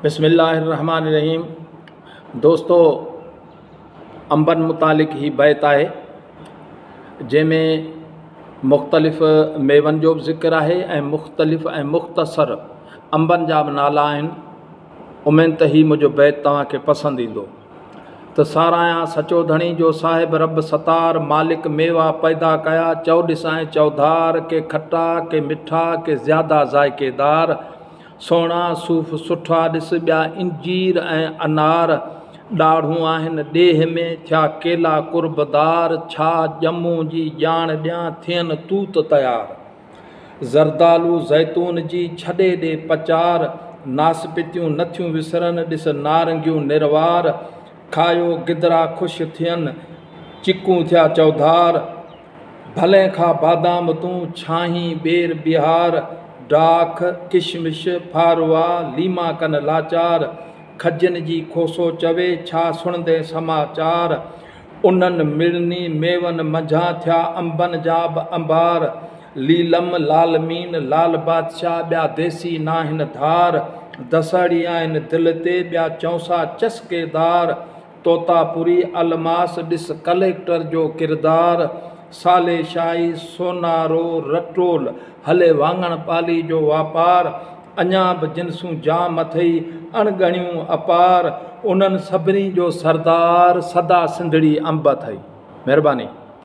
بسم الله الرحمٰن الرحيم دوستو انبن متعلق هي بيت آهي جنهن ۾ مختلف ميون جو به ذڪر آهي ۽ مختلف ۽ مختصر انبن جا به نالا آهن اميد ته هي منهنجو بيت توهان کي پسند ايندو ته ساراهيان سچو ڌڻي جو صاحب رب ستار مالڪ ميوا پيدا ڪيا چؤ ڏسائين چؤڌار ڪي کٽا ڪي مٺا ڪي زياده ذائقيدار سهڻا صوف سٺا ڏس ٻيا انجير ۽ انار ڏاڙهون آهن ڏيهه ۾ ٿيا ڪيلا قربدار ڇا ڄمون جي ڄاڻ ڏيان ٿين توت تيار زردالو زيتون جي ڇڏي ڏي پچار ناسپتيون نٿيون وسرن ڏس نارنگيون نروار کايو گدرا خوش ٿين چڪون ٿيا چوڌار ڀلين کا بادام تون ڇاهين ٻير بهار ڊاک ڪشمش ڦاروا ليما ڪن لاچار کجين جي کوسو چوي ڇا سڻندين سماچار انهن مڙني ميون منجهان ٿيا انبن جا به انبار ليلم لالمين لال بادشاهه ٻيا ديسي ناهن ڌار دسهڙي آهن دل تي ٻيا چونسا چسڪيدار طوطاپوري الماس ڏس ڪليڪٽر جو ڪردار صالح شاهي سونارو رٽول هلي واڱڻ پالي جو واپار اڃا به جنسون جام اٿئي اڻ ڳڻيون اپار انهن سڀني جو سردار سدا سنڌڙي انب اٿئي. مهرباني.